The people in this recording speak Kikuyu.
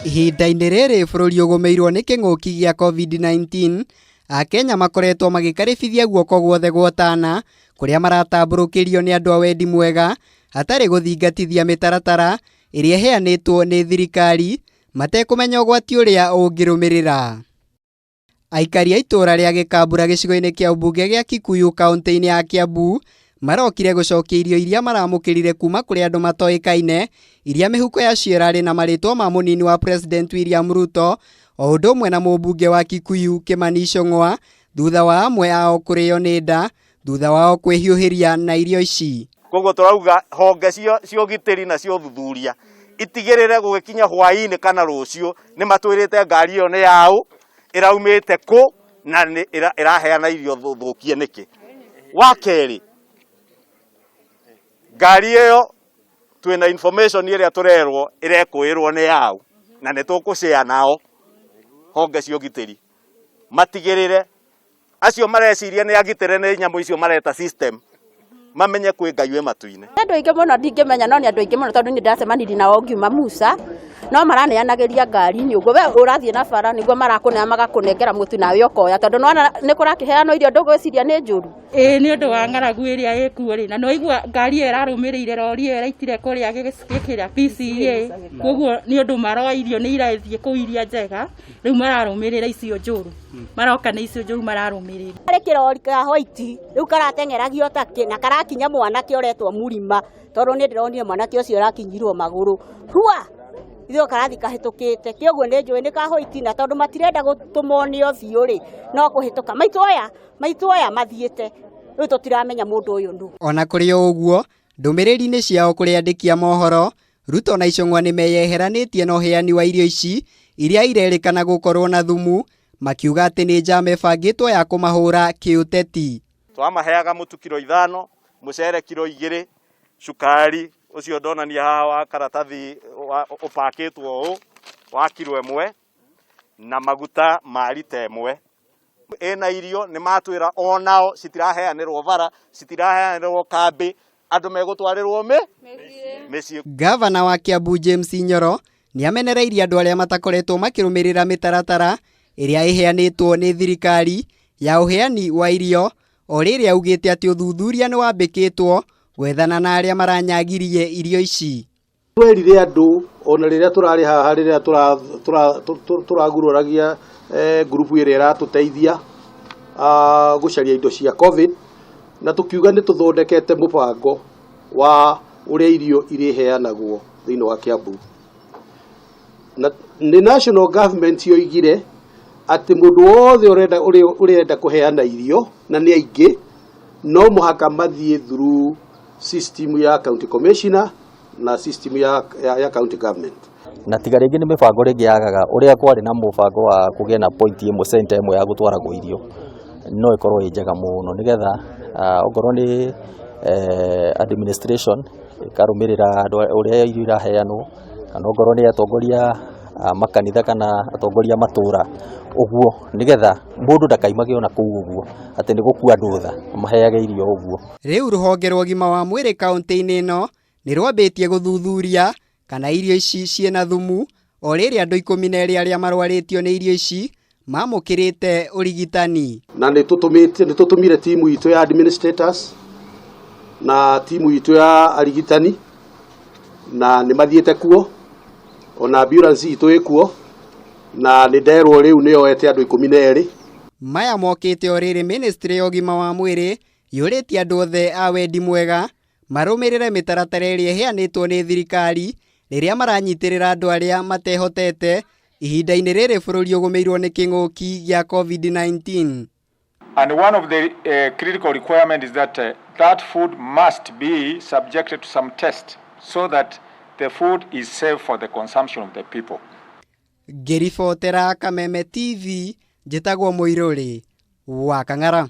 Ihinda-inĩ rĩrĩ bũrũri ũgũmĩirwo nĩ kĩng'ũki gĩa COVID-19, Akenya makoretwo magĩkarĩbithia guoko guothe gwotana kũrĩa maratambũrũkĩrio nĩ andũ a wendi mwega hatarĩ gũthingatithia mĩtaratara ĩrĩa ĩheanĩtwo nĩ thirikari matekũmenya ũgwati ũrĩa ũngĩrũmĩrĩra. Aikari a itũũra rĩa Gĩkambura gĩcigo-inĩ kĩa ũmbunge gĩa Kikuyu kaũntĩ-inĩ ya Kiambu marokire gũcokia irio iria maramũkĩrire kuma kũrĩ andũ matoĩkaine iria mĩhuko yacio ĩrarĩ na marĩtwa ma mũnini wa President William Ruto o ũndũ ũmwe na mũmbunge wa Kikuyu Kimani Ichung'wa thutha wa amwe ao kũrĩo nĩ nda thutha wao kwĩhiũhĩria na irio ici. Koguo tũrauga honge cia ũgitĩri na cia ũthuthuria itigĩrĩre gũgĩkinya hwaĩ-inĩ kana rũciũ nĩ matwĩrĩte ngari ĩyo nĩ yaũ, ĩraumĩte kũ na nĩ ĩraheana irio thũkie nĩkĩ. Wa kerĩ, ngari ĩyo twĩna information ĩrĩa tũrerwo ĩrekũĩrwo nĩ yaũ na nĩ tũkũshare nao honge cia ũgitĩri matigĩrĩre acio mareciria nĩ agitĩre nĩ nyamũ icio mareta system mamenye kwĩ Ngai wĩ matu-inĩ. Nĩ andũ aingĩ mũno ndingĩmenya, no nĩ andũ aingĩ mũno tondũ nĩ ndacemanirie nao ngiuma Musa, no maraneanagĩria ngari-inĩ ũguo, we ũrathiĩ na bara nĩguo marakũnea magakũnengera mũtu nawe ũkoya, tondũ nĩwona nĩ kũrakĩheanwo irio ndũgwĩciria nĩ njũru. Ĩĩ nĩ ũndũ wa ng'aragu ĩrĩa ĩkuo rĩ, na nĩwaigua ngari ĩyo ĩrarũmĩrĩire rori ĩyo ĩraitire kũrĩa gĩkĩra PCEA, koguo nĩ ũndũ maroa irio nĩ irathiĩ kũu iria njega, rĩu mararũmĩrĩra icio njũru, maroka nĩ icio njũru mararũmĩrĩra. Harĩ kĩrori ka white rĩu karateng'eragio takĩ na karakinya mwanake ũretwo Mũrima, tondũ nĩ ndĩronire mwanake ũcio ũrakinyirwo magũrũ hua ithuĩ karathi kahĩtũkĩte kĩoguo nĩ njũĩ nĩ ka white, na tondũ matirenda tũmone ũthiũ rĩ no kũhĩtũka maitũ aya mathiĩte rĩu tũtiramenya mũndũ ũyũ nũ. Ona kũrĩ o ũguo, ndũmĩrĩri-inĩ ciao kũrĩ andĩki a mohoro, Ruto na Ichung'wa nĩ meyeheranĩtie na ũheani wa irio ici iria irerĩkana gũkorwo na thumu, makiuga atĩ nĩ njama ĩbangĩtwo ya kũmahũra kĩũteti. Twamaheaga mũtu kiro 5, mũcere kiro 2, cukari ũcio ndonania haha wa karatathi ũpakĩtwo ũũ wa kiro 1 na maguta ma rita 1. Ĩna irio nĩ matwĩra onao citiraheanĩrwo bara, citiraheanĩrwo kambĩ, andũ megũtwarĩrwo mĩciĩ. Gavana wa Kiambu James Nyoro nĩ amenereirie andũ arĩa matakoretwo makĩrũmĩrĩra mĩtaratara ĩrĩa ĩheanĩtwo nĩ thirikari ya ũheani wa irio, o rĩrĩa augĩte atĩ ũthuthuria nĩ wambĩkĩtwo gwethana na arĩa maranyagirie irio ici. Twerire andũ ona rĩrĩa tũrarĩ haha, rĩrĩa tũragurũragia ngurubu ĩrĩa ĩratũteithia gũcaria indo cia COVID, na tũkiuga nĩ tũthondekete mũbango wa ũrĩa irio irĩheanagwo thĩinĩ wa Kiambu. Na nĩ national government yoigire atĩ mũndũ wothe ũrenda kũheana irio, na nĩ aingĩ, no mũhaka mathiĩ through system ya county commissioner na system ya county government. Na tiga rĩngĩ nĩ mĩbango rĩngĩ yagaga, ũrĩa kwarĩ na mũbango wa kũgĩa na point ĩmwe, center ĩmwe ya gũtwaragwo irio, no ĩkorwo ĩ njega mũno nĩgetha okorwo nĩ administration ĩkarũmĩrĩra andũ ũrĩa irio iraheanwo, kana okorwo nĩ atongoria a makanitha kana atongoria a matũra ũguo, nĩgetha mũndũ ndakaimage ona kũu ũguo atĩ nĩ gũkua andũ tha maheage irio ũguo. Rĩu rũhonge rwa ũgima wa mwĩrĩ kaũntĩ-inĩ ĩno nĩ rwambĩtie gũthuthuria kana irio ici ciĩna thumu, o rĩrĩ andũ 12 arĩa marwarĩtio nĩ irio ici mamũkĩrĩte ũrigitani. Na nĩ tũtũmire timu itũ ya administrators na timu itũ ya arigitani, na nĩ mathiĩte kuo, ona ambulance itũ ĩkuo, na nĩ nderwo rĩu nĩ yoete andũ 12. Maya mokĩte o rĩrĩ ministry ya ũgima wa mwĩrĩ yũrĩtie andũ othe a wendi mwega marũmĩrĩre mĩtaratara ĩrĩa ĩheanĩtwo nĩ thirikari rĩrĩa maranyitĩrĩra andũ arĩa matehotete ihinda-inĩ rĩrĩ bũrũri ũgũmĩirwo nĩ kĩng'ũki gĩa COVID-19. And one of the critical requirements is that that food must be subjected to some test so that the food is safe for the consumption of the people. Ngĩribotera Kameme TV, njĩtagwo Mũirũrĩ wa Kang'ara.